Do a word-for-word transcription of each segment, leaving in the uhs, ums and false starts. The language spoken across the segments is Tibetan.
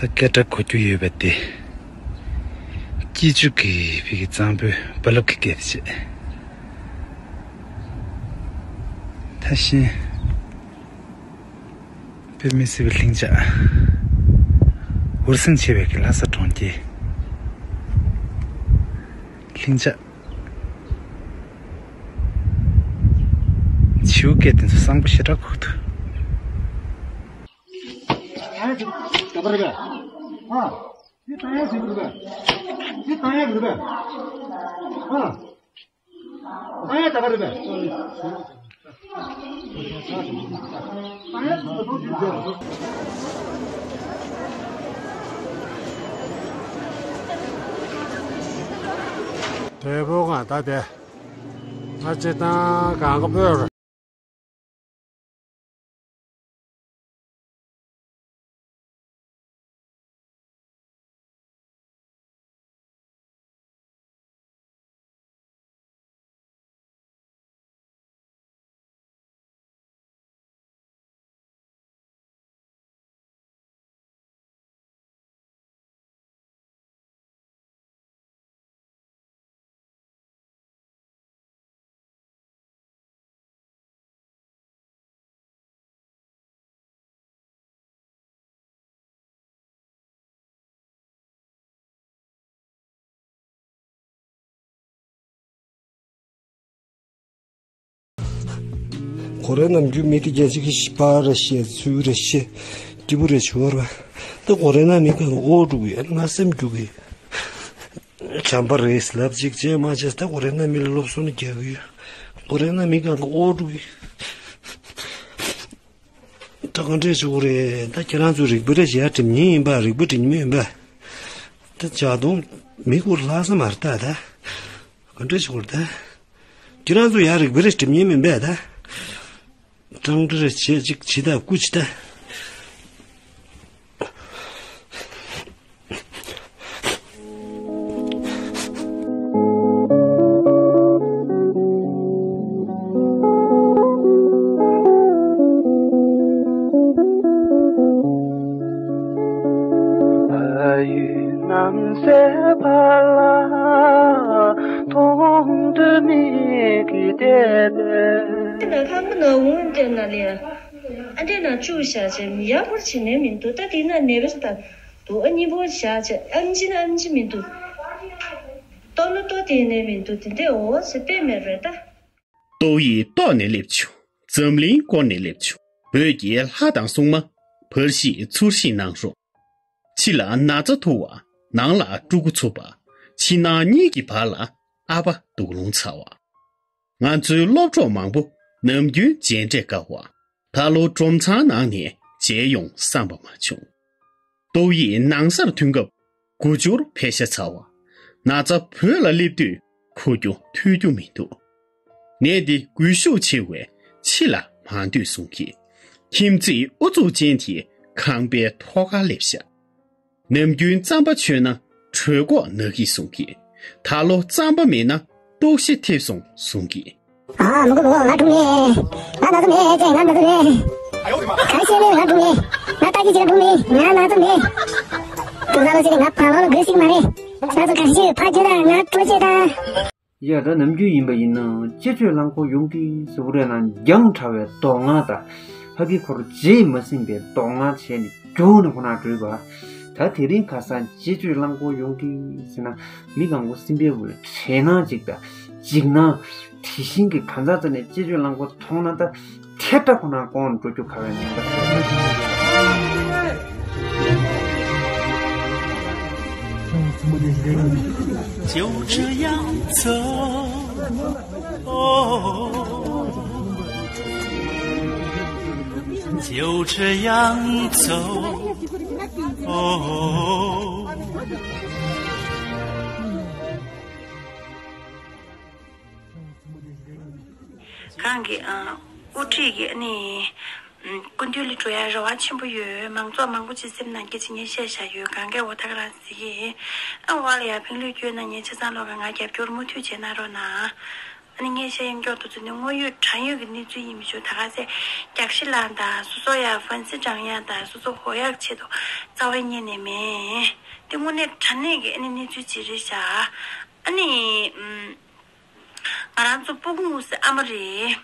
སྐད་སྒྲ་གོ་རྒྱུ་ཡོད་པ་དེ། སྐྱིད་ཆུ་གི་ཕི་གི་གཙང་པོའི་རྦ་རླབས་ཀྱི་སྐད་དེ་བྱས། ཐ་ཤིན། དཔེ་མི་སྲིད་པའི་ལྷིང་འཇགས། འུར་ཟིང་ཆེ་བའི་གི་ལྷ་ས་གྲོང་ཁྱེར། ལྷིང་འཇགས། བྱིའུ་སྐད་དེ་ཚོ་བཟང་པོ་ཞེ་དྲག་གོ་གི་འདུག། དེ་བོ་ང་ད་དེ། ང་སྤྱིར་བཏང་གང་ག་སྤོས་ར། གོ་རེ་ནམ་རྒྱུན་མི་དེ་རྒྱ་ཅིག་གི་ཤི་པ་རེ་ཤི་ཚུལ་རེ་ཤི་སྐྱིད་པོ་རེ་བྱུང་བ་རེད། ད་གོ་རེ་ན་མི་གང་ཨོ་འགྲོ་གི་ཡ་ང་སེམས་རྒྱུག་གི། བྱམས་པ་རེད་ལབ་ཅིག་བྱས་མ་བྱས་ད་གོ་རེ་ན་མི་ལ་སློབ་གསོ་ནི་རྒྱག་གི་ཡོད། གོ་རེ་ན་མི་གང་གི་ཨོ་འགྲོ་གི། ད་གང་འདྲས་བྱུང་རེད། ད་ཁྱེད་རང་ཚོ་རིག་པ་རེ་བྱས་ཡ་དྲི་མཉེན་ཡིན་པ་རིག་པ་དྲི་མཉེན་ཡིན་པ། ད་ཇ་དུང་མི་སྐོར་ལྷག་ས་མ་རེད་ད་ད། ག་འདྲ་ཞིག་གོ་རེད་ད། ཁྱེད་རང་ཚོ་ཡར་རིག་པ་རེ་གྲིབ་ཉེན་མིན་པས་ད། ཀྲང་ཀྲི་རེ་བྱེད་ཅིག་བྱེད་ད་སྐུ་བྱེད་ད། ན་ཁང་པ་ནང་འོང་དེ་ན་ལས་ཨ་འདྲས་ན་བཅུག་བཞག་བྱས་མི་ཡག་པོ་བྱེད་ནས་མི་འདུག་ད་དེ་ན་ནེ་བེར་ད་འདུག་ཨ་གཉིས་པོ་བཞག་བྱས་ཨམ་ཆི་ན་ཨམ་ཆི་མི་འདུག་ཏོ་ལོ་ཏོ་དེ་ནས་མི་འདུག་དེ་འདྲས་འོ་ཟེར་དཔེ་མེད་རེད་ད། ཏོའུ་ཡི་ལྟོགས་ནས་སླེབས་བྱུང་། འཛམ་གླིང་བསྐོར་ནས་སླེབས་བྱུང་། བོད་ཀྱི་ལྷ་དང་སྲུང་མ། བར་ཞིག་ཚུར་ཤེས་གནང་རོགས། ཕྱི་ལ་ན་ཚ་ཐུག་པ། ནང་ལ་ཕྲུ་གུ་འཚུབ་པ། ཕྱི་ནང་གཉིས་ཀྱི་བར་ལ་ཨ་ཕ་དུག་ལོང་ཚ་བ། ང་ཚོའི་སློབ་གྲོགས་མང་པོ་ནམ་རྒྱུན་མཇལ་འཕྲད་དཀའ་བ། ད་ལོ་སྒྲོམ་ཚང་ནང་ནས་མཇལ་ཡོང་བསམ་པ་མ་བྱུང་། ཏོའུ་ཡི་ནང་སར་ཐོན་སྐབས་དགུ་འབྱོར་ཕེབས་ཤ་ཚ་བ། ན་ཚ་བོད་ལ་སླེབས་དུས་འཁུར་རྒྱུ་ཐུལ་རྒྱུ་མི་འདུག་ནད་འདི་འགུལ་ཤུགས་ཆེ་བས་ཕྱི་ལ་མ་སྡོད་གསུང་གི། ཁྱིམ་མཚེས་ཨུ་ཚུགས་ཅན་དེ་ཁང་པའི་ཐོག་ཁར་སླེབས་ཤག་ནམ་རྒྱུན་རྩམ་པ་མཆོད་ན་གྲོད་ཁོག་ན་གི་གསུང་གི། ད་ལོ་རྩམ་པ་མེད་ན་ལྟོགས་ཤི་ཐེབས་སོང་གསུང་གི། ཨ་མ་གོ་མ་གོ་ང་འཁྲུངས་མེད། ང་ན་ཚ་མེད་ཅེས་ང་ན་ཚ་མེད། ག་རེ་བཤད་མེད་ང་འཁྲུངས་མེད། ང་ལྟ་གི་ཅི་ལ་འཁྲུངས་མེད་ང་ན་ཚ་མེད། དུ་ས་ལོ་ཅི་ལ་ང་ཕ་ལོ་ལ་དགོས་ཤིག་མ་རེད། ང་ཚོ་ག་ཤི་ཕ་རྒྱུད་ལ་ང་སྤྲོ་ཆེ་ད། ཡ་ད་ནམ་རྒྱུན་ཡིན་པ་ཡིན་ན་སྤྱི་སྤྱོད་རླངས་འཁོར་ཡོང་གི་ཟེར་བ་རེད་ན་རྒྱང་ཕྲ་བའི་མདོ་སྔགས་དང་ཕ་གི་འཁོར་རྗེས་མ་ཟིན་པའི་མདོ་སྔགས་བྱས་ནས་རྒྱུགས་ནས་ཁོ་ན་བྲོས་པ། ད་དེ་རིང་ཁ་སང་སྤྱི་སྤྱོད་རླངས་འཁོར་ཡོང་གི་ཟེར་ན་མི་གང་པོ་སེམས་པའི་འོད་བྲལ་སྣང་ཅིག་དང་འཇིགས་སྣང་དེ་བཞིན་གྱི་གང་ཟག་ཚོ་ནས་སྤྱི་སྤྱོད་རླངས་འཁོར་མཐོང་ན་ད། ཐལ་སྒྲ་ཁོ་ན་ཀོང་འགྲོ་རྒྱུ་ག་བའི་ཉེན་ཁ་ཟེར། 就这样走，哦，就这样走，哦。 གང་གི་ཨ། དབུ་ཁྲིད་ཀྱི་ཨ་ནི། སྐུ་མདུན་ལ་འགྲོ་ཡ་རེ་བ་ཆེན་པོ་ཡོད། མང་ཚོགས་མང་པོ་ཅིག་སེམས་ནང་སྐད་ཆ་ངས་བཤད་བཞག་ཡོད། གང་གས་འོ་ཐག་རང་གཟིགས་ཡིན། ཨ་བ་ལ་ཡ་ཕིང་ལུས་སྐྱོན་ན་ངས་ཆ་ཚང་ལོག་ག་ང་རྒྱབ་སྐྱོར་མུ་མཐུད་བྱེད་གནང་རོགས་གནང་། ཨ་ནི་ངས་བཤད་ཡོང་མགྱོགས་དུ་ཚོ་ནི་དངོས་ཡོད་དྲང་ཡོད་ཀྱི་གནས་ཚུལ་ཡིན་མི་ཆོག་ད་ག་ཚད་རྒྱག་ཤི་ལངས་དང་སོ་སོ་ཡ་ཧྥན་སི་དྲང་ཡག་དང་སོ་སོ་ཧོ་ཡག་ཆེད་དུ་རྩ་བ་ཉིད་ནས་མེད། དེ་དངོས་གནས་དྲང་གནས་ཀྱི་ཨ་ནི་གནས་ཚུལ་ཅིག་རེད་ཤག་ཨ་ནི་ཨམ། ང་རང་ཚོ་སྤུ་གུ་ངུ་སའི་ཨ་མ་རེད།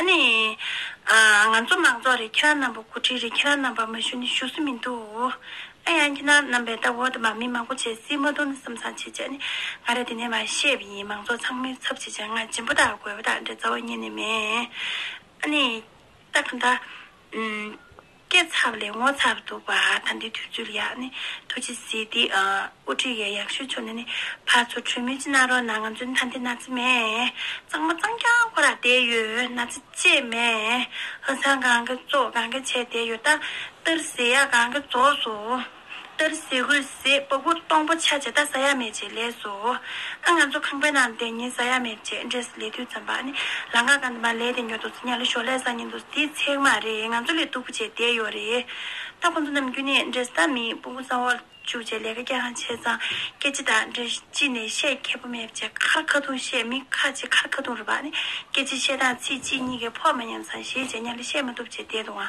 ཨ་ནི། ཨ། ང་ཚོ་མང་ཚོགས་རེད། ཁྱེད་རང་རྣམ་པ་འགོ་ཁྲིད་རེད། ཁྱེད་རང་རྣམ་པ་མ་ཞུ་ནི་ཞུ་སུ་མི་འདུག་ཨ་ཡང་ཁྱེད་རང་རྣམ་པས་ད་འོ་དེ་མ་མི་མང་པོ་བྱས་སྲིད་མ་ཐུབ་ན་བསམ་བསམ་བྱས་བྱས་ནི་ང་རེད་དེ་ནས་མ་བཤད་པ་ཡིན། མང་ཚོགས་ཚང་མའི་ཚབ་བྱས་བྱས་ང་སྦྱིན་པ་དང་དགོས་པ་དང་འདྲ་རྩ་བ་ཉིད་ནས་མེད། ཨ་ནི། ད་ག་འདྲ། ཨུམ། སྐྱེ་ཚར་བ་ལས་ངོ་ཚར་བ་འདུག་པ། ད་འདི་དུས་ཚོད་ལ་ཡ་ནི་ཐུགས་རྗེ་གཟིགས་ཏེ། ཨ། དབུ་ཁྲིད་ཡ་ཡག་ཤོས་ཆུང་ནས་ནི་ཕར་ཚུར་གྲོས་མོལ་ཅིག་གནང་རོགས་གནང་། ང་ཚོ་ནི་ད་འདི་ན་ཚ་མེད། གཙང་མ་གཙང་རྐྱང་ཁོ་ར་བསྡད་ཡོད། ན་ཚ་ཅིག་མེད། ཧ་སང་གང་ག་ཙོག་གང་ག་བྱས་བསྡད་ཡོད། ད་ཏར་ཟེར་ཡ་གང་ག་རྫོགས་སོང་། ཏར་ཟེར་དགོས་ཟེར། པ་ཁུ་སྟོང་པ་ཆ་བྱས་ད་ཟ་ཡ་མེད་བྱས་ལས་སོ། ཨ་ང་ཚོ་ཁང་པའི་ནང་བསྡད་ཉིན་ཟ་ཡ་མེད་བྱས་འདྲེས་ལས་དུས་ཙམ་པ་ནི་ལང་ཀ་གང་དུ་མ་ལས་དེ་ཉོ་དུ་ཉ་ལ་ཞོ་ལས་ཟ་ཉིན་དུ་དེ་ཚེག་མ་རེད། ང་ཚོ་ལས་སྡུག་པོ་བྱས་བསྡད་ཡོད་རེད། ད་ཁོ་ཚོ་ནམ་རྒྱུན་ནས་འདྲེས་ད་མི་སྤུ་གུ་ས་འོག་བཅུག་བྱས་ལས་ཀ་རྐྱང་བྱས་ཙང་སྐད་ཆ་དང་འདྲེས་ཅི་ནས་བཤད་མཁས་པོ་མེད་བྱས་ཁར་ཁ་ཐུང་བཤད། མི་ཁ་ཆེ་ཁར་ཁ་ཐུང་རེད་པ། ནི་སྐད་ཆ་བཤད་སྟངས་ཚིག་གཅིག་གཉིས་ཀྱི་ཕོག་མ་ཉམས་སང་ཞེས་བྱས་ཉ་ལ་བཤད་མ་ཐུབ་བྱས་བསྡད་འདུག་ང་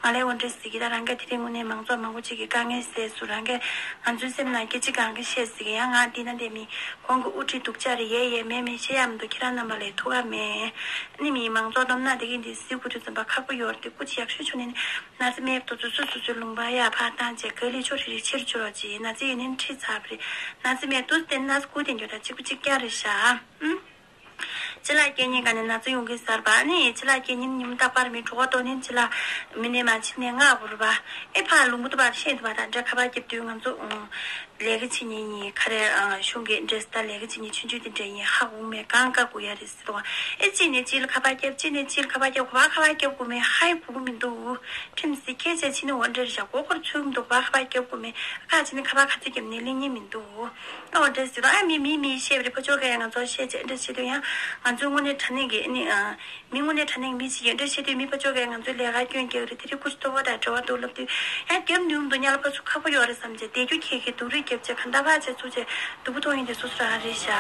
ལས་འོ་འདྲ་ཟིག་གི་ད་རང་ག་དེ་རིང་དངོས་གནས་མང་ཚོགས་མང་པོ་ཅིག་གི་དཀའ་ངལ་སེལ་སུ་རང་ག་ང་ཚོའི་སེམས་ནང་སྐད་ཆ་གང་ག་བཤད་ཟིག་གི་ཡང་ང་འདི་ན་འདི་མི་ཁོང་གི་དབུ་ཁྲིད་སྡུག་ཅག་རེད། ཡས་ཡས་མེད་མེད་བཤད་ཡ་མི་འདུག་ཁྱེད་རང་རྣམ་པ་ལས་ཐུགས་ཁག་མེད། ནི་མི་མང་ཚོགས་སྡོམ་ན་དེ་གི་འདི་སི་ཁུ་དུ་ཙམ་པ་ཁག་པོ་ཡོད་རེད། དེ་སྐུ་ཅི་ཡག་ཤོས་ཆུ་ནི་ན་ཚ་མེད་དུ་ཚོ་སུ་སུ་སུའི་ལུང་པ་ཡ་ཕ་བཏང་བྱས་ག་ལི་ཆོ་རི་རི་ཕྱིར་ཆུ་རོགས་ཅི་ན་ཚ་ཡིན་ནི་ཁྲིད་ཚར་བ་རེད། ན་ཚ་མེད་དུ་བསྟན་ན་སྐུ་དེ་འགྱོ་ད་གཅིག་པུ་གཅིག་རྐྱང་རེད་ཤག་ཨུམ། ཅི་ལ་སྐད་ཉིན་ག་ནས་ན་ཚ་ཡོང་གི་ཟེར་བ་ནི་ཅི་ལ་སྐད་ཉིན་ཉིན་རྟག་པར་མི་གྲོགས་པོ་ནི་ཅི་ལ་མི་ནས་མ་ཕྱིན་ནས་ང་བུར་བ་ཨེ་ཕ་ལུང་པོ་དུ་བ་ཤེས་དུ་བ་དང་འདྲ་ཁ་པར་རྒྱབ་དུས་ང་ཚོ་ལས་ཀ་བྱེད་ཉིན་ཉིན་ཁ་རེ་གཞུང་གི་འདྲེ་སྟ་ལས་ཀ་བྱེད་ཉིན་ཆུང་ཆུང་དེ་འདྲ་ཡིན་ཧ་གོ་མེད་གང་ཀ་གོ་ཡ་རེད་ཟེར་དུ་བ་ཨེ་གཅིག་ནས་གཅིག་ལ་ཁ་པར་རྒྱབ་གཅིག་ནས་གཅིག་ལ་ཁ་པར་རྒྱབ་གོ་བ་ཁ་པར་རྒྱབ་གོ་མེད་ཧ་ཡི་བུ་གུ་མི་འདུག་ཁྲིམས་སི་ཁྱེད་ཅག་ཕྱི་ནས་འོ་འདྲེར་བཞག་གོ་ཁོར་ཚུལ་མི་འདུག་བ་ཁ་པར་རྒྱབ་གོ་མེད་ཁ་ཕྱི་ནས་ཁ་པར་ཁ་ཚིག་རྒྱབ་ནས་ལེན་ཉིན་མི་འདུག་ཨོ་འདྲེ་ཟེར་རོ་ཨ་མི་མི་མི་བཤད་པ་རེད། ཕ་ཆོས་ག་ཡ་ང་ཚོ་བཤད་ཅེས་འདྲེ་བཤད་དུས་ཡང་ང་ཚོའི་དངོས་གནས་དྲང་གནས་ཀྱི་ཨ་ནི་ཨ་མི་དངོས་གནས་དྲང་གནས་ཀྱི་མི་ཅིག་ཡིན་འདྲེ་བཤད་དུས་མི་ཕ་ཆོས་ག་ཡ་ང་ཚོའི་ལས་ཀ་སྐྱོན་རྒྱག་རེད། དེ་རིང་ཁུ་ཆུ་ལྟོ་བ་དང་འབྲེལ་བ་འདུག་ལབ་དུས་ཡང་རྒྱབ་ནུས་མི་འདུག་ཉ་ལ་ཕ་ཚུ་ཁག་པོ་ཡོད་རེད་བསམ་བྱས་བསྡད་རྒྱུ་ཁྱེད་ཀྱི་སྡུག་རུས་རྒྱབ་བྱས་ག་འདྲ་ཕ་བྱས་ཚུགས་བྱས་སྡུག་པོ་མཐོང་ཡིན་དེ་སོ་སོ་རང་རེད་ཤག་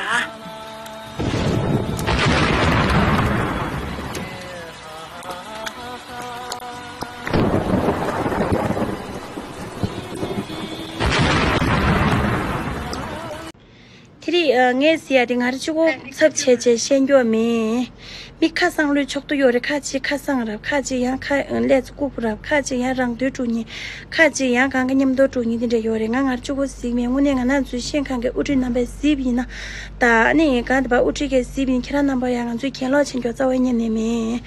དེ་རིང་ཨ་ངས་ཟེར་ཡ་དེ་ང་རང་གཅིག་པོ་ཚབ་བྱས་བྱས་བཤད་འགྱོ་མེད། མི་ཁ་སང་ལོས་ཆོག་ཏུ་ཡོད་རེད། ཁ་ཅིག་ཁ་སང་རབ་ཁ་ཅིག་ཡང་ཁ་ཨ་ཀླད་ཚ་ལྐུགས་པ་རབ་ཁ་ཅིག་ཡང་རང་འདོད་དཀྲུག་ཉེན་ཁ་ཅིག་ཡང་གང་ག་མཉམ་དུ་དཀྲུག་ཉེན་དེ་འདྲ་ཡོད་རེད། ང་ང་རང་གཅིག་པོ་གཟིགས་མེད། དངོས་གནས་ང་རང་ཚོའི་ཤེས་མཁན་གྱི་དབུ་ཁྲིད་རྣམ་པས་གཟིགས་པ་ཡིན་ན་ད་ཨ་ནི་གང་དེ་པ་དབུ་ཁྲིད་ཀྱིས་གཟིགས་པ་ཡིན་ཁྱེད་རང་རྣམ་པ་ཡང་ང་ཚོའི་གྱེན་ལོག་བྱེད་མགྱོགས་རྩ་བ་ཉིད་ནས་མེད།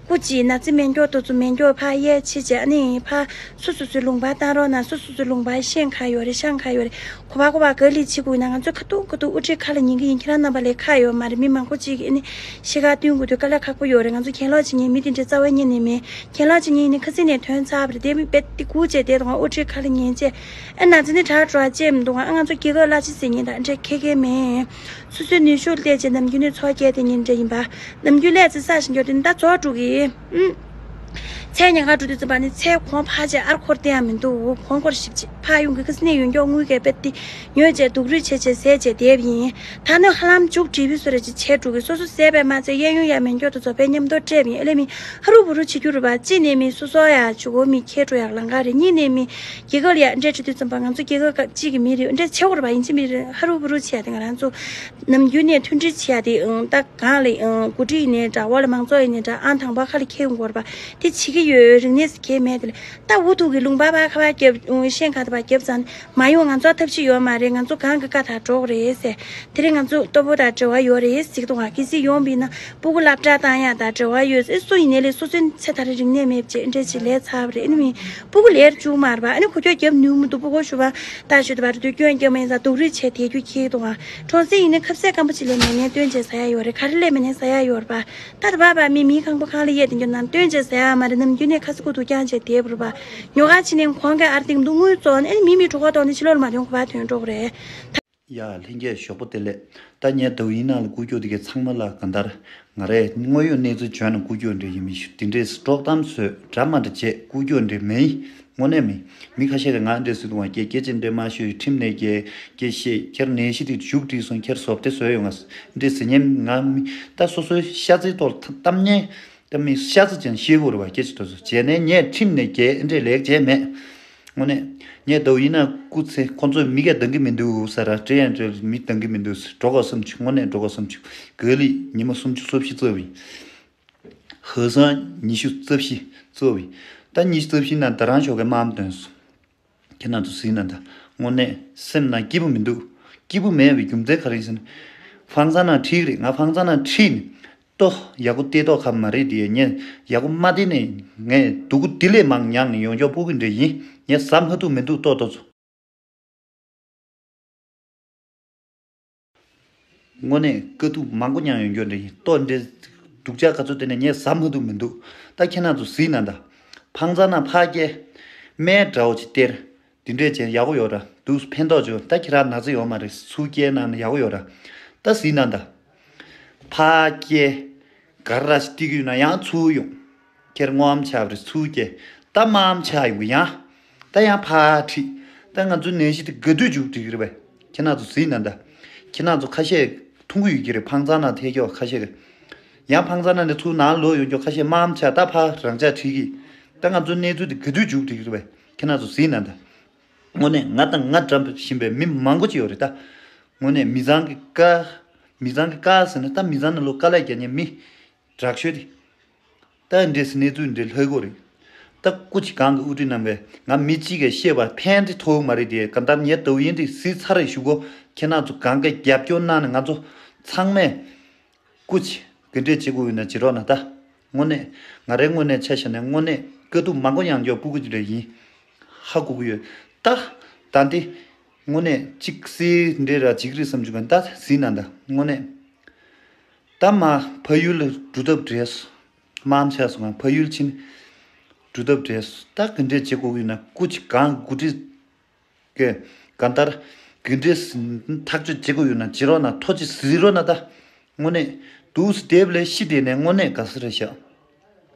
སྐུ་མཁྱེན་ན་ཚ་མེད་མགྱོགས་ཏོག་ཙམ་མེད་མགྱོགས་ཕར་གཡས་ཕྱིན་བྱས་ཨ་ནི་ཕར་སོ་སོ་སོའི་ལུང་པར་བཏང་རོགས་གནང་། སོ་སོ་སོའི་ལུང་པར་ཤེས་གང་ཡོད་རེད་ཤང་གང་ཡོད་རེད། གོ་བ་གོ་བ་ག་ལི་ཆི་གུ་ན་ང་ཚོ་ཁ་ཐུག་ཁ་ཐུག་དབུ་ཁྲིད་ཁ་ལ་ཉན་གི་ཡིན། ཁྱེད་རང་རྣམ་པ་ལས་ཁག་ཡོད་མ་རེད། མི་མང་པོ་ཅིག་གིས་ཨ་ནི་ཤི་ཁ་བསྟུན་དགོས་དུས་དཀའ་ལས་ཁག་པོ་ཡོད་རེད། ང་ཚོ་གྱེན་ལོག་བྱེད་ཉན་མི་དེ་འདྲ་རྩ་བ་ཉིད་ནས་མེད། གྱེན་ལོག་བྱེད་ཉན་ཡིན་ནི་ཁ་སེང་ནས་ཐོན་ཚར་བ་རེད། དེ་མི་དཔེ་དེ་སྒུག་བྱས་བསྡད་དང་དབུ་ཁྲིད་ཁ་ལ་ཉན་བྱས་ཨ་ན་ཚ་ནི་དྲག་དྲག་བྱས་མི་འདུག་ཨ་ང་ཚོ་སྐྱེ་གག་གླ་ཆ་ཟེར་ཉན་དང་འདྲ་ཁེ་ཁེ་མེད། སོ་སོའི་ནུས་ཤུགས་བལྟས་བྱས་ནམ་རྒྱུན་ནས་ཚོགས་བརྒྱད་དེ་ཉིན་འདྲ་ཡིན་པ། ནམ་རྒྱུན་ཀླད་ཚེ་ས་ཞིང་འགྱོ་དེ་ད་རྫོགས་འགྲོ་གི། ཨུམ། ཚལ་ཉག་ག་འགྲོ་དུས་ཙམ་པ་ནི་ཚལ་གོང་ཕར་བྱས་ཨར་འཁོར་བསྟན་ཡ་མི་འདུག་གོང་འཁོར་ཞིབ་ཅིག་ཕར་ཡོང་གི་ཁ་སི་ནས་ཡོང་མགྱོགས་དངུལ་གས་པད་དེ་ཉོས་བྱས་སྡུག་རུས་བྱས་བྱས་ཟས་བྱས་བསྡད་པ་ཡིན། ད་ནི་ཧ་ལམ་མཇུག་སྒྲིལ་བུ་སོ་རེ་ཅིག་བྱས་འགྲོ་གི། སོ་སོ་ཟས་པས་མ་ཚད་གཡས་གཡོན་ཡ་མེད་མགྱོགས་དུ་ཚོ་པས་མཉམ་དུ་སྤྲད་པ་ཡིན། ཨ་ལེ་མི་ཧ་རུ་བུ་རུ་བྱེད་རྒྱུ་རེད་པ། གཅིག་ནས་མི་སོ་སོ་ཡ་ཆུ་གོ་མི་ཁྱེར་འགྲོ་ཡག་ལང་ཀ་རེད། གཉིས་ནས་མི་རྒྱལ་ཁབ་ལ་ཡ་འདྲེ་འགྲོ་དུས་ཙམ་པ་ང་ཚོ་རྒྱལ་ཁབ་གཅིག་གི་མི་རེད། འདྲེ་ཆེ་བོ་རེད་པ། ཡིན་གཅིག་མི་རེད། ཧ་རུ་བུ་རུ་བྱས་ཏེ་ང་རང་ཚོ་ནམ་རྒྱུན་ནས་མཐུན་སྒྲིལ་བྱས་ཏེ་ཨང་ད་གང་ལས་ཨང་འགོ་ཁྲིད་ཡིན་ནའི་འདྲ་བ་ལ་མང་ཚོགས་ཡིན་ནའི་འདྲ་ཨང་དང་པོ་ཁ་ལ་འཁྱེར་ཡོང་དགོས་རེད་པ། དེ་བྱེད་ཀྱི་ཡོད། རིག་གནས་སུ་འཁྱེར་མེད་དེ་ལ་ད་འུ་ཐུག་གི་ལུང་པ་པ་ཁ་པ་རྒྱབ་ཨང་ཤེས་ཁ་དེ་པ་རྒྱབ་ཙང་མ་ཡོང་། ང་ཚོ་ཐབས་ཤེས་ཡོད་མ་རེད། ང་ཚོ་གང་གི་བཀའ་ལྟར་འགྲོ་དགོས་རེད་ཟེར། དེ་རིང་ང་ཚོ་ལྟོ་ཕོ་དང་འབྲེལ་བ་ཡོད་རེད་ཟེར་གི་འདུག་ང་གལ་སྲིད་ཡོང་བ་ཡིན་ན་སྤུ་གུ་སློབ་གྲྭ་བཏང་ཡག་དང་འབྲེལ་བ་ཡོད་ཟེར། སུ་ཡིན་ནའི་ལས་སོ་སོའི་ཚེ་ཐར་རིག་གནས་མེད་བྱས་འདྲ་ཅིག་ལས་ཚར་བ་རེད། ཨ་ནི་མི་སྤུ་གུ་ལས་ར་བཅུག་མ་རེད་པ། ཨ་ནི་ཁོ་ཁྱོད་རྒྱབ་ནུས་མི་འདུག་སྤུ་གུ་ཞུ་བ་ད་ཞུ་དུ་བ་རེད་དུས་སྐྱོན་སྐྱོན་མ་ཡིན་ཙང་སྡུག་རུས་བྱས་དེ་རྒྱུ་ཁྱེད་གི་འདུག་ང་གྲོང་གསེབ་ཡིན་ནའི་ཁ་ཟས་སྐམ་པོ་ཅིག་ལས་མེད་ནའི་སྟོན་བྱས་ཟ་ཡག་ཡོད་རེད། ག་རེ་ལས་མེད་ནའི་ཟ་ཡག་ཡོད་རེད་པ། ད་ད་བ་བ་མི་མི་ཁང་པ་ཁང་ལ་ཡས་དེ་འགྱོ་ན་སྟོན་བྱས་ཟ་ཡག་མ་རེད། ནམ་རྒྱུན་ནས་ཁ་ཟས་ཁུ་ཐུག་རྐྱང་བྱས་དེ་བུར་པ་ཉོ་ག་ཕྱིན་ནས་གོང་གི་ཨར་ཏིང་འདུག་དངུལ་བཙོང་ཨ་ནི་མི་མི་གྲོགས་པོ་དོག་ནི་ཕྱི་ལོགས་ལ་མ་ཐོན་གོ་བ་ཐོན་འགྲོ་གི་རེད། ཡ་ལྷན་རྒྱས་ཞོགས་པ་བདེ་ལེགས། ད་ངས་ཏོག་དབྱིངས་ནང་ལ་སྐུ་སྐྱོ་དེ་གའི་ཚང་མ་ལ་གང་ལྟར་ང་རས་དངོས་ཡོད་གནས་ཚུལ་བྱོན་ནས་སྐུ་སྐྱོ་འདྲ་ཡིན་མི་ཞུ་དེ་འདྲས་དཀྲོག་གཏམ་བཟོས་འདྲ་མ་འདྲ་བྱས་སྐུ་སྐྱོ་འདྲ་མིན། དངོས་གནས་མིན། མི་ཁ་ཤས་ཀྱིས་ང་འདྲས་ཟེར་འདུག་ང་སྐད་སྐད་ཅིག་འདྲ་མ་ཤོད་ཁྲིམས་ནས་སྐད་སྐད་བཤད་ཁྱེར་ནད་གཞི་དེ་བཞུགས་བསྒྲིགས་སོང་ཁྱེར་བཟོ་བདེ་བཟོས་ཡོང་ང་འདྲས་ཟེར་ཉན་ང་མི་ད་སོ་སོའི་ཤ་ཚའི་ཐོག་གཏམ་ཉན། ད་མི་ཤ་ཚ་ཅན་ཤེས་དགོས་རེད་བ་སྐད་ཆ་དེ་ཚོ་བྱས་ནས་ངས་ཁྲིམས་ནས་རྒྱལ་འདྲས་ལེགས་བྱས་མེད། དངོས་གནས། ངས་ད་ཡིན་ན་སྐུ་ཚེ་ཁོ་ཚོས་མི་སྐད་འདང་གི་མི་འདུག་ཟེར་ར་སྤྲད་ཡང་སྤྲད་མི་འདང་གི་མི་འདུག་ཟེར་འགྲོ་དགོས་བསམ་བྱུང་དངོས་གནས་འགྲོ་དགོས་བསམ་བྱུང་ག་ལི་ཉི་མ་སུམ་ཅུ་སོ་བཞི་རྩོད་བའི། ཧེ་སང་ཉི་ཤུ་རྩ་བཞི་རྩོད་བའི། ད་ཉི་ཤུ་རྩ་བཞི་ན་ད་རང་ཞོགས་ཀས་དམའ་མོ་འདོན་སོང་། ཁྱེད་རང་ཚོ་གཟིགས་ན་ད་དངོས་གནས་སེམས་ནང་སྐྱིད་པོ་མི་འདུག་སྐྱིད་པོ་མེད་པའི་རྒྱུ་མཚན་ག་རེ་ཡིན་ཟེར་ན། ཧྥང་ཚང་ནང་ཁྲིད་ཀྱི་རེད་ང་ཧྥང་ཚང་ནང་ཁྲིད་ནས། ལྟོ་ཡག་པོ་བལྟས་ཏོག་ཁ་མ་རེད་དེ་ངས་ཡག་པོ་མ་བལྟས་ནས་ངས་སྡུག་གུ་དེ་ལས་མང་མྱངས་ནས་ཡོང་ཆོག་སྤུ་གུ་འདྲ་ཡིན་ངས་ཟ་མ་ཐུབ་མི་འདུག་ལྟོ་ལྟོ་ཚོ། དངོས་གནས་དཀའ་སྡུག་མང་པོ་མྱངས་ཡོང་ཆོག་འདྲ་ཡིན་ལྟོ་འདྲ་སྡུག་ཅག་ག་ཚོད་བལྟས་ནས་ངས་ཟ་མ་ཐུབ་མི་འདུག་ད་ཁྱེད་རང་ཚོ་གཟིགས་ན་ད་ཕང་ཚ་ན་ཕ་སྐྱེ་སྨན་འདྲ་བོ་ཅིག་སྟེར། དེ་འདྲས་བྱས་ཡག་པོ་ཡོད་ར་འདུག་ཕན་ཐོགས་བྱུང་ད་ཁྱེད་རང་ན་ཚ་ཡོད་མ་རེད་ཚུར་སྐྱེལ་གནང་ན་ཡག་པོ་ཡོད་ར། ད་གཟིགས་ན་ད། ཕ་སྐྱེ། ག་ར་ཞིག་སྟེར་གི་ཡོད་ན་ཡང་ཚུར་ཡོང་། ཁྱེད་རང་སྔོ་ཨམ་ཆགས་པ་རེད་ཚུར་སྐྱེལ། ད་དམའ་ཨམ་ཆགས་ཡོང་གི་ཡང་། ད་ཡང་ཕ་ཁྲིད། ད་ང་ཚོའི་ནད་གཞི་དེ་ག་དུས་མཇུག་སྒྲིལ་གི་རེད་པས། ཁྱེད་རང་ཚོ་གཟིགས་ན་ད། ཁྱེད་རང་ཚོ་ཁ་ཤས་མཐོང་གི་ཡོད་ཀྱི་རེད་ཕང་ཚང་ན་ཐད་ཀྱོག་ཁ་ཤས་ཀྱི། ཡང་ཕང་ཚང་ན་ནས་ཚུར་ནང་ལོག་ཡོང་ཀྱོག་ཁ་ཤས་དམའ་ཨམ་ཆགས་ད་ཕ་རང་ཅག་ཁྲིད་གི། ད་ང་ཚོའི་གནས་ཚུལ་དེ་ག་དུས་མཇུག་སྒྲིལ་གི་རེད་པས་ཁྱེད་རང་ཚོ་གཟིགས་ན་ད། དངོས་གནས་ང་དང་ང་འགྲམ་བཞིན་པའི་མི་མང་པོ་ཅིག་ཡོད་རེད་ད། དངོས་གནས་མི་ཚང་གི་ཀ། མི་ཚང་གི་ཀ་ཟེར་ན་ད་མི་ཚང་ནང་ལོགས་དཀའ་ལས་རྒྱག་མཁན་མི། དྲག་ཤོས་དེ། ད་འདྲས་སེ་གནས་ཚུལ་འདྲས་ལྷག་གོ་རེད། ད་སྐུ་མཁྱེན་གང་གི་དབུ་ཁྲིད་རྣམ་པས་ང་མི་གཅིག་གིས་བཤད་པ་ཕན་དེ་ཐོགས་མ་རེད་དེ་ག་ད་ངས་ཏོག་དབྱིངས་དེ་གཟིགས་ཚར་རེད་ཞུ་གོ་ཁྱེད་རང་ཚོ་གང་ག་རྒྱབ་སྐྱོར་གནང་ནས་ང་ཚོ་ཚང་མས། སྐུ་མཁྱེན་ག་འདྲས་བྱེད་དགོས་ཡོད་ན་བྱེད་རོགས་གནང་ད། དངོས་གནས། ང་རའི་དངོས་གནས་ཆ་བཞག་ན་དངོས་གནས་དཀའ་སྡུག་མང་པོ་མྱངས་ཀྱོག་སྤུ་གུ་ཅིག་རེ་ཡིན། ཧ་གོ་གི་ཡོད། ད། ད་འདི། དངོས་གནས་གཅིག་སེ་འདྲེ་ར་འཇིགས་རེད་བསམ་རྒྱུ་ག་ད་གཟིགས་ན་ད་དངོས་གནས། ད་མ་ཕ་ཡུལ་ལ་འགྲོ་ཐབས་བྲལ་སོང་། དམའ་ཆགས་སོང་ང་ཕ་ཡུལ་ཕྱིན། འགྲོ་ཐབས་བྲལ་སོང་ད་ག་འདྲས་བྱེད་དགོས་ཀྱི་ཡོད་ན་སྐུ་མཁྱེན་གང་འགོ་ཁྲིད། ཀྱི། གང་ལྟར། ག་འདྲས། ཐག་གཅོད་བྱེད་དགོས་ཡོད་ན་བྱེད་རོགས་གནང་ཐོ་ཅིག་གཟིགས་རོགས་གནང་ད། དངོས་གནས། དུས་སུ་བསྡད་པ་ལས་ཤི་བསྡད་ནས་དངོས་གནས་དགའ་ས་རེད་ཤག་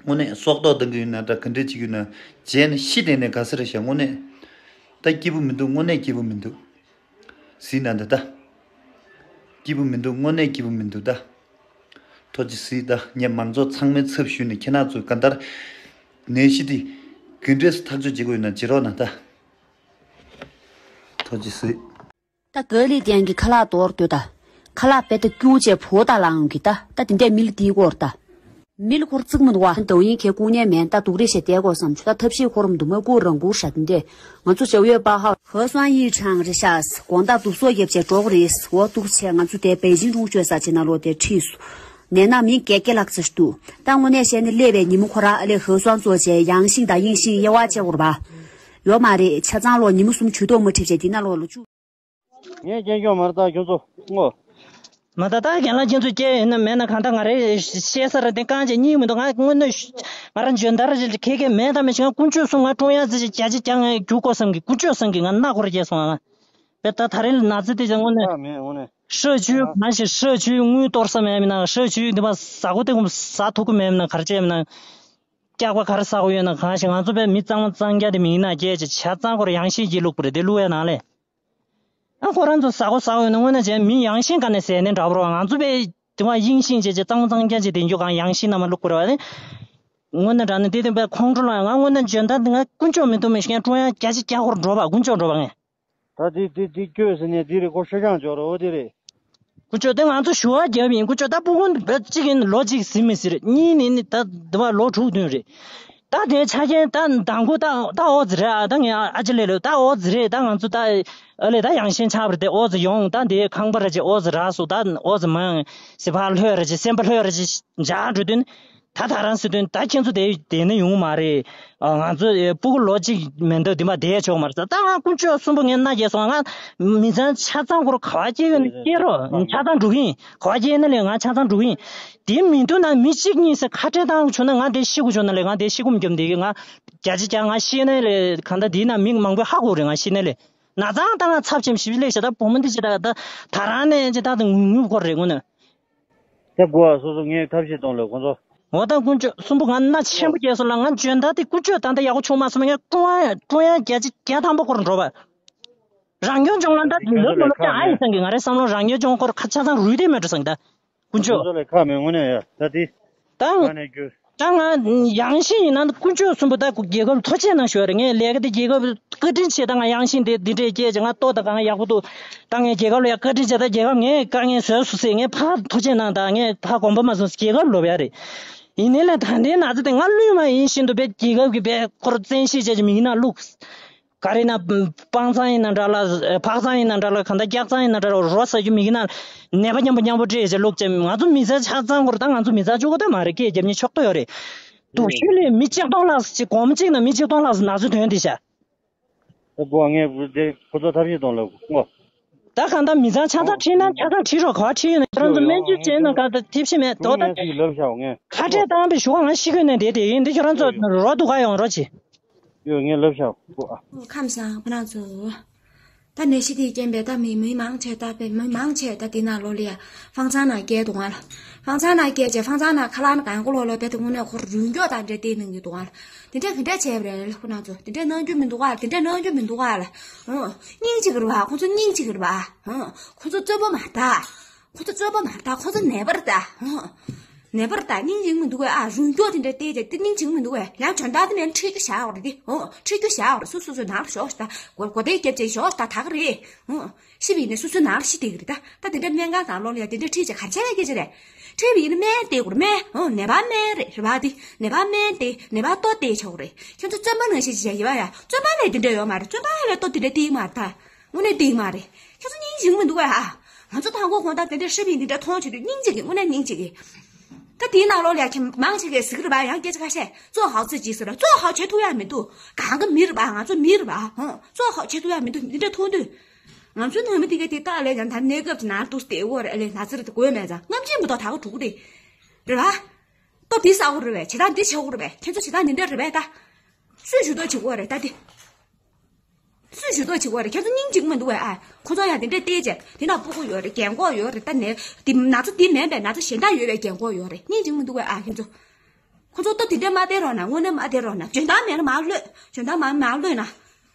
དངོས་གནས་སྲོག་ཐོག་བཏང་གི་ཡོད་ན་འདྲ་ག་འདྲས་བྱེད་ཀྱི་ཡོད་ན་བྱས་ནས་ཤི་བསྡད་ནས་དགའ་ས་རེད་ཤག་དངོས་གནས། ད་སྐྱིད་པོ་མི་འདུག་དངོས་གནས་སྐྱིད་པོ་མི་འདུག་གཟིགས་ན་འདི་ད། སྐྱིད་པོ་མི་འདུག་དངོས་གནས་སྐྱིད་པོ་མི་འདུག་ད། ཐོ་ཅི་སྲིད་ད་ངས་མང་ཚོགས་ཚང་མའི་ཚབ་ཞུས་ནས་ཁྱེད་རང་ཚོས་ག་འདར། ནད་གཞི་འདི། ག་འདྲས་སུ་ཐག་གཅོད་བྱེད་དགོས་ཡོད་ན་བྱེད་རོགས་གནང་ད། ཐོ་ཅི་སྲིད། ད་ག་ལི་ཏན་གྱི་ཁ་ལག་དོར་སྡོད་ད། ཁ་ལག་བེད་ད་སྐྱུག་བྱས་བོ་ད་ལངས་གི་ད་ད་དེ་འདྲས་མི་ལ་དེའི་སྐོར་ད། མི་ལ་ཁོར་བརྩིགས་མི་འདུག་བ། ཏོག་དབྱིངས་ཁྱེད་སྐུ་ངལ་མེད་ད་སྡུག་རེ་བྱས་བསྡད་དགོས་བསམ་བྱུང་ད་ཐབས་ཤེས་ཁོ་རམ་འདུག་མོ་སྐུ་རང་སྐུ་ཧྲ་དེ་འདྲས། ང་ཚོ་བྱ་བའི་པ་ཧ། ཧོ་སང་ཡི་ཁྲང་རེ་ཤ་ས་དགོང་དག་དུབ་སོ་རྒྱབ་བྱས་འགྲོ་གི་རེད་འོ་འདུག་བྱས་ང་ཚོ་དེ་པེ་ཅིང་ཀྲུང་ཆོས་ས་ཆེ་ན་ལོ་དེ་ཁྲིད་སོ། ནས་ན་མི་རྒྱ་སྐྱེ་ལག་ཚིར་འདུག་ད་དངོས་གནས་བཤད་ན་སླེབས་པའི་ཉིན་མོ་ཁོ་ར་ཨ་ལེ་ཧོ་སང་ཚོ་བྱས་ཡང་ཤིང་དང་ཡིན་ཤིང་དབྱེ་བ་བྱེད་དགོས་རེད་པ། ཡོད་མ་རེད་ཆ་ཚང་ལོ་ཉིན་མོ་གསུམ་ཇུས་གཏོགས་མ་ཁྲིད་བྱས་དེ་ན་ལོ་ལོ་བཅུ། ངས་རྒྱན་སྐྱོང་མར་ལྟ་ཁྱོད་ཚོ་སྔོ། མ་ད་ལྟ་རྒན་ལགས་ཁྱེད་ཚོ་སྐྱེ་ཡོད་ན་མེད་ན་གང་ལྟར་ང་རེ་བཤད་ས་ར་དེ་རྐང་རྗེས་གཉིས་མི་འདུག་ང་དངོས་གནས་ང་རང་འཇོན་དར་ཁེ་ཁེ་མེད་ད་མི་ཞིག་ང་དཀོན་མཆོག་གསུམ་ང་ཀྲུང་དབྱང་རྩིས་ཆེན་བརྒྱ་ཆ་བརྒྱ་ང་རྒྱུག་དགོས་བསམ་གི་དཀོན་མཆོག་བསམ་གི་ང་སྣ་སྒོར་སྐྱེས་སོང་ང་བས་ད་ད་རིང་ལ་ན་ཚ་དེ་ཅང་དངོས་གནས་ཨ་མེད་དངོས་གནས་ཧྲ་ཆུ་ང་ཞིག་ཧྲ་ཆུ་དངུལ་གཏོར་ས་མེད་མི་ན་ཧྲ་ཆུ་འདི་མ་ཟ་གོ་དེ་གོ་ཟ་ཐུབ་གི་མེད་མི་ན་གར་བྱས་མི་ན་སྐྱག་པ་གར་ཟ་གོ་ཡོད་ན་གང་ཞིག་ང་ཚོ་བས་མི་གཙང་མ་གཙང་རྐྱང་དེ་མི་ཡིན་ན་སྐྱེས་ཅི་ཆ་གཙང་སྐོར་ཡང་ཤེས་ཀྱི་ལུགས་པ་རེད་དེ་ལུགས་ཡ་ནང་ལས། ཨ་ཁོ་རང་ཚོ་ཟ་གོ་ཟ་གོ་ཡོད་ན་དངོས་གནས་བྱས་མི་ཡང་ཤིང་ག་ནས་ཟས་ནས་འདྲ་བོ་རེད་བ། ང་ཚོ་པས་དེ་བ་ཡིན་ཤིང་བྱས་བྱས་གཙང་མ་གཙང་རྐྱང་བྱས་བསྡད་རྒྱུ་གང་ཡང་ཤིང་ན་མ་བླུག་པ་རེད་བ་ནི། དངོས་གནས་དྲང་གནས་དེ་དེ་བས་ཁོང་ཁྲོ་ལངས་ང་དངོས་གནས་འཇོན་ཐང་དེ་ང་དཀོན་མཆོག་མི་ཐུབ་མི་ཤེས་ཀྲུང་དབྱང་བརྒྱ་ཆ་བརྒྱ་སྐོར་འགྲོ་བ་དཀོན་མཆོག་འགྲོ་བ་ངས། ད་དེ་དེ་དེ་སྐྱོ་ཟེར་ནས་དེ་རེད་ཁོ་ཤ་ཆང་འཇོག་རོགས་དེ་རེད། དཀོན་མཆོག་དེ་ང་ཚོ་ཞུ་བ་རྒྱབ་ཡིན་དཀོན་མཆོག་ད་སྤུ་གུ་བོད་གཅིག་ཡིན་ལོ་གཅིག་ཟིན་མི་ཟིན་རེད་གཉིས་ནི་ནི་ད་དེ་བ་ལོ་དྲུག་བདུན་རེད། ད་དེ་ཆ་རྐྱེན་ད་མདང་དགོང་ད་ད་ཨོ་ཙི་རེད་ཨ་ད་ངས་ཨ་ཅེ་ལེ་ལོ་ད་ཨོ་ཙི་རེད་ད་ང་ཚོ་ད་ཨ་ལེ་ད་ཡང་ཤན་ཆགས་པ་རེད་དེ་ཨོ་ཙི་ཡོང་ད་དེ་ཁང་པ་ར་ཅེ་ཨོ་ཙི་རག་སོ་ད་ཨོ་ཙི་མང་སི་ཕ་ལྷོད་ར་ཅེ་སེམས་པ་ལྷོད་ར་ཅེ་འཇག་འགྲོ་དུས་ད་ད་རང་སི་དོན་ད་ཁྱེད་ཚོ་དེ་དེ་ནི་ཡོང་མ་རེད་ང་ཚོ་སྤུ་གུ་ལོ་གཅིག་མེ་མདའ་འདི་མ་བསྡད་ཆོག་མ་རེད་ད་ང་དཀོན་མཆོག་གསུམ་པོ་ངས་མནའ་བསྐྱལ་སོང་ང་མི་ཚང་ཆ་ཚང་སྐོར་ག་བ་སྐྱེ་ཡོད་ན་སྐྱེ་རོགས་ཆ་ཚང་འགྲོ་གི་ཡིན་ག་བ་སྐྱེ་ཡོད་ན་ལས་ང་ཆ་ཚང་འགྲོ་གི་ཡིན། དེ་མི་འདུག་ན་མི་གཅིག་གཉིས་སེ་ཁ་བྲལ་བཏང་བྱུང་ན་ང་དེ་ཤི་དགོས་བྱུང་ན་ལས་ང་དེ་ཤི་སྒོམ་སྒོམ་དེ་གི་ང་བརྒྱ་ཆ་བརྒྱ་ང་ཤི་ན་ལས་གང་ལྟར་དེའི་ནང་མི་མང་པོས་ཧ་གོ་རེད་ང་ཤི་ན་ལས་ ན་ཚང་ད་ང་ཚབས་ཆེན་ཞིབ་ལས་བྱ། ད་བུ་མོ་འདི་ཅི་ད་ད་ད་རང་ནས་ཅི་ད་ད་ངུ་ངུ་སྐོར་རེད་དངོས་གནས། ད་གོ་བ་སོ་སོ་ངས་ཐབས་ཤེས་གཏོང་ལ་ཁོང་ཚོ། འོ་ད་དཀོན་མཆོག་གསུམ་པོ་ང་མནའ་ཆེན་པོ་སྐྱེལ་སོང་ལ། ང་འཇོན་ཐང་དེ་ཀུན་སྤྱོད་ད་ལྟ་ཡག་པོ་བྱུང་མ་སོང་། ངས་ཀྲུང་དབྱང་ཀྲུང་དབྱང་རྒྱལ་སྤྱི་རྒྱལ་དང་པོ་སྐོར་འགྲོ་བ། རང་སྐྱོང་ལྗོངས་ལ་ད་ལོ་ལོ་ལོ་ཀྱང་ཨ་ཡིན་སང་གི། ང་རའི་བསམ་བློ་རང་སྐྱོང་ལྗོངས་སྐོར་ཁ་ཆ་ཚང་རུལ་དེ་མེད་འགྲོ་སང་གི་ད། དཀོན་མཆོག་ཁོང་ཚོ་ལ་ཁག་མེད་དངོས་གནས་ཡ་ད་དེ། ད་ང་ནས་རྒྱུ། ད་ང་ཡང་ཤིང་ཡིན་ན་དཀོན་མཆོག་གསུམ་པོ་ད་རྒྱལ་ཁབ་ཐུགས་རྗེ་གནང་ཞུ་བ་རེད། ངས་ལས་ཀ་དེ་རྒྱལ་ཁབ་བཀའ་དྲིན་ཆེ། ད་ང་ཡང་ཤིང་དེ་འདི་འདྲས་སྐྱེས་ཀྱི་ང་ལྟོ་ད་གང་ཡག་པོ་འདུག་ད་ངས་རྒྱལ་ཁབ་ལ་ཡ་བཀའ་དྲིན་ཆེ། ད་རྒྱལ་ཁབ་ངས་དཀའ་ངལ་བཟོས་སུ་ཟེར། ངས་ཕར་ཐུགས་རྗེ་གནང་། ད་ངས་ཕར་གོམ་པ་མ་སོང་རྒྱལ་ཁབ་ལོབས་ཡ་རེད། ཡིན་ནའི་ལས་ད་ལྟའི་ན་ཚ་དེ་ང་བློས་མ་ཡིན་བཞིན་དུ་བས་རྒྱལ་ཁབ་ཀྱི་བས་ཁོར་བཙན་ཤེད་བྱས་ཀྱི་མིག་ནང་བླུགས། ག་རེ་ན་སྤང་ཚང་ཡིན་ན་འདྲ་ལ། ཕག་ཚང་ཡིན་ན་འདྲ་ལ། གང་ལྟར་སྐྱག་ཚང་ཡིན་ན་འདྲ་ལ། རོ་ཟ་རྒྱུ་མིག་ནང་ནད་པ་མཉམ་པོ་མཉམ་པོ་སྤྲད་བྱས་བླུགས་བྱས། ང་ཚོ་མི་ཚང་ཆ་ཚང་སྐོར་ད་ང་ཚོ་མི་ཚང་གཅིག་པོ་ད་མ་རེད། སྐད་རྒྱབ་མཁན་ཕྱོགས་གཏོགས་ཡོད་རེད། སྡུག་ཤོས་ལས་མི་གཅིག་སྟོང་ལྷག་ཅིག་གོམ་གཅིག་ན་མི་གཅིག་སྟོང་ལྷག་ན་ཚ་ཐོན་དེ་ཤ། ཨ་གོ་ངས་བུ་དེ་ཁོ་ཚོ་ཐབས་ཤེས་གཏོང་ལ་ངོ་། ད་གང་ལྟར་མི་ཚང་ཆ་ཚང་ཁྲིད་ན་ཆ་ཚང་ཁྲིད་རོགས། ག་བ་ཁྲིད་ཡོད་ན་ཁྱོད་རང་ཚོ་སྨན་བཅོས་བྱས་ན་ག་ད་ཐེབས་ཤེས་མེད་དོ། ད་ཁ་བྲལ་བཏང་བའི་ཞུ་བ་ང་ཤི་གོ་ནས་བསྡད་དེ་ཡིན་དེ་ཁྱོད་རང་ཚོ་རོ་སྡུག་ག་ཡོང་རོགས་བྱེད། ཡོད་ངས་ལབ་ཤག་གོ། ཨ། ཁམས་བཟང་ཁོ་རང་ཚོ། ད་ནད་གཞི་དེའི་རྐྱེན་པས་ད་མི་མི་མང་ཆེ་ད་པའི་མི་མང་ཆེ་ད་དེ་ནང་ལོགས་ལ་ཡ་ཧྥང་ཚང་ནང་བསྐྱལ་འདུག་ཨ་ལ། ཧྥང་ཚང་ནང་བསྐྱལ་རྗེས་ཧྥང་ཚང་ནང་ཁ་ལག་ནི་གང་གོ་ལོག་ལོག་པའི་དེ་དངོས་གནས་ཁོ་རུལ་མགྱོགས་དང་འདྲ་བལྟས་གནང་གི་འདུག་ཨ་ལ། དེ་འདྲ་ག་འདྲ་བྱས་པ་རེད་ལ། ཁོ་རང་ཚོ་དེ་འདྲ་གནང་རྒྱུ་མི་འདུག་ཨ། དེ་འདྲ་གནང་རྒྱུ་མི་འདུག་ཨ་ལ། ཨོ། སྙིང་རྗེ་གི་རེད་པ། ཁོ་ཚོ་སྙིང་རྗེ་གི་རེད་པ། ཨོ། ཁོ་ཚོ་རྩོད་པ་མ་རེད་ད། ཁོ་ཚོ་རྩོད་པ་མ་རེད་ད། ཁོ་ཚོ་ནད་པ་རེད་ད། ཨོ། ནད་པ་རེད་ད། སྙིང་རྗེ་མི་འདུག་གས་ཨ། རུལ་མགྱོགས་དེ་འདྲ་བལྟས་ཏེ་དེ་སྙིང་རྗེ་མི་འདུག་གས། ཡང་འཇོན་ཐང་དེ་ནས་ཁྲིད་རྒྱུ་བཞག་པ་རེད་དེ། ཨོ། ཁྲིད་རྒྱུ་བཞག་པ་རེད། སོ་སོ་སོའི་ནང་ལ་ཞོག་ཤག་ད། གོ་གོ་དེ་རྒྱབ་བྱས་ཞོག་ཤག་ད། ད་ག་རེད། ཨོ། ཤི་བ་ཡིན་ནའི་སོ་སོའི་ནང་ལ་ཤི་བསྡད་ཀྱི་རེད་ད། ད་དེ་འདྲ་སྨན་ཁང་ནང་ལོགས་ལ་ཡ་དེ་འདྲ་ཁྲིད་བྱས་ག་རེ་བྱས་པའི་སྐད་ཆ་རེད། ཁྲིད་པ་ཡིན་ན་སྨན་སྟེར་དགོས་རེད། སྨན། ཨོ། ནད་པ་སྨན་རེད། རེད་པ། དེ་ནད་པ་སྨན་སྟེར། ནད་པ་ལྟོ་སྟེར་ཆོག་གི་རེད། ཁྱོད་ཚོ་བཙོན་པ་ནང་བཞིན་བྱས་ཡིན་པ་ཡ། བཙོན་པ་ལས་དེ་འདྲ་ཡོད་མ་རེད། བཙོན་པ་ལས་ལྟོ་དེ་འདྲ་སྟེར་གྱི་མ་རེད་ད། དངོས་གནས་སྟེར་གྱི་མ་རེད། ཁྱོད་ཚོ་སྙིང་རྗེ་གི་མི་འདུག་གས་ཨ། ང་ཚོ་དང་པོ་དགོང་དག་དེ་འདྲ་ཧྲི་པིན་དེ་འདྲ་མཐོང་བྱེད་དུས་སྙིང་རྗེ་གི། དངོས་གནས་སྙིང་རྗེ་གི། ད་དེའི་ནང་ལོགས་ལ་ཡ་ཁྱེད་མང་ཆེ་གས་ཟེར་གི་རེད་པ། ཡང་སྐད་ཆ་ཁ་ཤས་做好自己ཟེར་ར། 做好བྱེད་ཐུབ་ཡ་མི་འདུག་གང་གི་མི་རེད་པ། ང་ཚོ་མི་རེད་པ། ཧང་། 做好བྱེད་ཐུབ་ཡ་མི་འདུག་འདི་འདྲ་མཐོང་དུས། ང་ཚོའི་ནང་མི་དེ་གས་དེ་ལྟ་ལས་ཀྱང་ད་གནས་སྐབས་ཀྱི་ནང་དུ་བསྡད་ཡོད་རེད། ཨ་ལས་ན་ཚ་རེད་དེ་དགོས་མེད་ཙང་རྔམ་བརྗིད་མི་ཐོག་ད་ག་འགྲོ་གི་རེད། རེད་པ། ལྟོ་འདི་ཟ་དགོས་རེད་པས། བྱེད་སྟངས་འདི་བྱེད་དགོས་རེད་པས། ཁྱེད་ཚོ་བྱེད་སྟངས་འདི་འདྲ་རེད་པས་ད། སུས་ཞུ་གཏུག་བྱེད་དགོས་རེད་ད་འདི། སུས་ཞུ་གཏུག་བྱེད་དགོས་རེད། ཁྱེད་ཚོ་སྙིང་རྗེ་མི་འདུག་གས་ཨ། ཁོ་ཚོ་ཡང་དེ་འདྲས་བལྟས་བྱས་དེ་ན་ཕྲུ་གུ་ཡོད་རེད། རྒན་གོག་ཡོད་རེད། ད་ནས་དེ་ན་ཚ་དེ་མིན་པའི་ན་ཚ་གཞན་དག་ཡོད་པའི་རྒན་གོག་ཡོད་རེད། སྙིང་རྗེ་མི་འདུག་གས་ཨ། ཁྱེད་ཚོ། ཁོ་ཚོ་ལྟོ་དེ་འདྲས་མ་སྟེར་རོགས་གནང་། དངོས་གནས་མ་སྟེར་རོགས་གནང་། འཇོན་ཐང་མེད་ན་མ་གློད། འཇོན་ཐང་མ་མ་གློད་ན།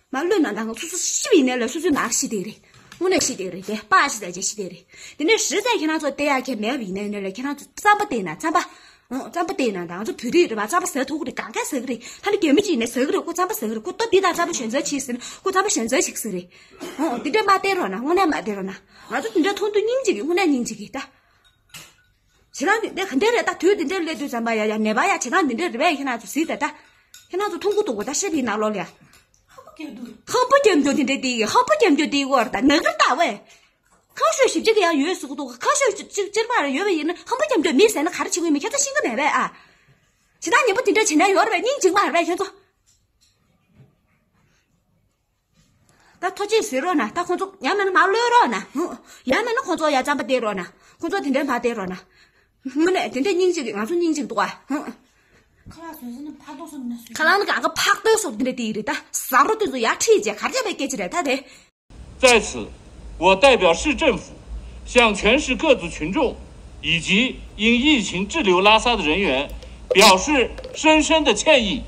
མ་གློད་ན་ད་སོ་སོ་ཤི་བ་ཡིན་ནའི་ལ་སོ་སོའི་ནང་ཤི་བསྡད་རེད། དངོས་གནས་ཤི་བསྡད་རེད་དེ། པ་ཤི་ཟ་བྱས་ཤི་བསྡད་རེད། དེ་ནས་གཞི་རྩ་ཁྱེད་རང་ཚོ་བལྟ་ཡག་གི་མེད་པ་ཡིན་ནའི་ལ་ཁྱེད་རང་ཚོ་རྩམ་པ་བསྟེར་ན་རྩམ་པ། ཨོ། རྩམ་པ་བསྟེར་ན་ད་ང་ཚོ་བོད་རིགས་རེད་པ། རྩམ་པ་ཟ་ཐུབ་ཀྱི་རེད། གང་གས་ཟ་གི་རེད། ད་ནི་རྒན་མོ་གཅིག་ནས་ཟ་གི་རེད། ཁོ་རྩམ་པ་ཟ་གི་རེད། ཁོ་ལྟོ་འདི་དང་རྩམ་པ་གཞན་ཟ་ཅིག་ཟེར་ན་ཁོ་རྩམ་པ་གཞན་ཟ་ཅིག་ཟེར་རེད། ཨོ། འདི་འདྲས་མ་བསྟེར་རོགས་གནང་། དངོས་གནས་མ་བསྟེར་རོགས་གནང་། ང་ཚོ་འདི་འདྲས་མཐོང་དུས་སྙིང་རྗེ་གི། དངོས་གནས་སྙིང་རྗེ་གི་ད། བྱེད་སྟངས་འདི་འདྲས་ག་འདྲས་རེད་ད། དུས་འདི་འདྲས་སླེབས་དུས་ཙམ་པ་ཡ་ཡ་ནད་པ་ཡ་བྱེད་སྟངས་འདི་འདྲས་རེད་པས། ཁྱེད་རང་ཚོ་གཟིགས་ད་ད། ཁྱེད་རང་ཚོ་མཐོང་གི་འདུག་གོ་ད་ཧྲི་པིན་ནང་ལོགས་ལ་ཡ། ཧམ་པ་རྒྱབ་འདུག་འདི་འདྲས་དེ་ཧམ་པ་རྒྱབ་འདུག་དེ་གོ་ར་ད་ན་གི་རེད་ད་ཝེ། ཁ་ཤས་ཞིབ་ཅིག་ཡང་ཡོད་ཟེར་གི་འདུག་ཁ་ཤས་ཅིག་སྤྱིར་བཏང་རེ་ཡོད་པ་ཡིན་ན་ཧམ་པ་རྒྱབ་འདོད་མི་ཟེར་ན་ག་རེ་བྱེད་དགོས་མིན་ཁྱེད་ཚོ་ཤེས་ཀྱི་མེད་པས་ཨ། ཇི་ལྟར་ཉེས་པོ་དེ་འདྲ་བྱེད་ན་ཡོད་རེད་པས། སྙིང་རྗེ་མ་རེད་པས་ཁྱེད་ཚོ། ད་ཐུགས་རྗེ་གཟིགས་རོགས་གནང་། ད་ཁོང་ཚོ་ཡང་མིན་ན་མར་གློད་རོགས་གནང་། ཧུ། ཡང་མིན་ན་ཁོང་ཚོ་ཡ་རྩམ་པ་སྟེར་རོགས་གནང་། ཁོང་ཚོ་དེ་འདྲ་མ་སྟེར་རོགས་གནང་། དངོས་གནས་དེ་འདྲ་སྙིང་རྗེ་གི། ང་ཚོ་སྙིང་རྗེ་འདུག་ཨ། ཧུ། ཁ་ལག་བཟོས་ཟིན་ན་ཕག་ཏོག་སོགས་མིན་ན་སུས། ཁ་ལག་ནི་གང་ག་ཕག་ཏོག་སོགས་དེ་འདྲ་སྟེར་གི་རེད་ད། ཟ་རོ་དེ་ཚོ་ཡར་ཁྲིད་བྱས་ག་རེ་བྱས་པའི་སྐད་ཆ་རེད་ད་དེ། 在此，我代表市政府向全市各族群众以及因疫情滞留拉萨的人员表示深深的歉意。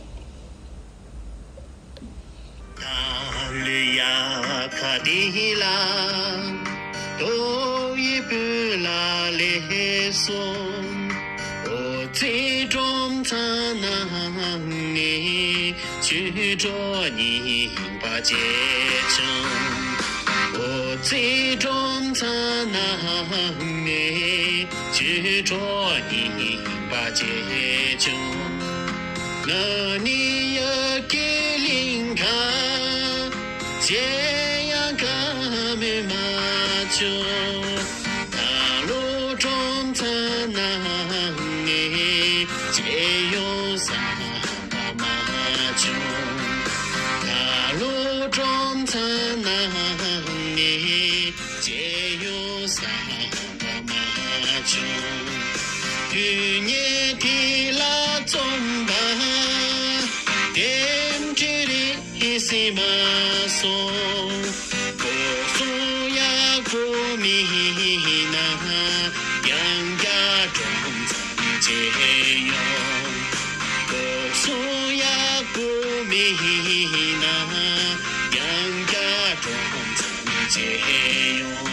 པོ་མེད་ན་ཡང་བསྐྱར་གྲོང་ཚང་མཇལ་ཡོང་། སྒོ་གསུམ་ཡག་པོ་མེད་ན་ཡང་བསྐྱར་གྲོང་ཚང་མཇལ་ཡོང་།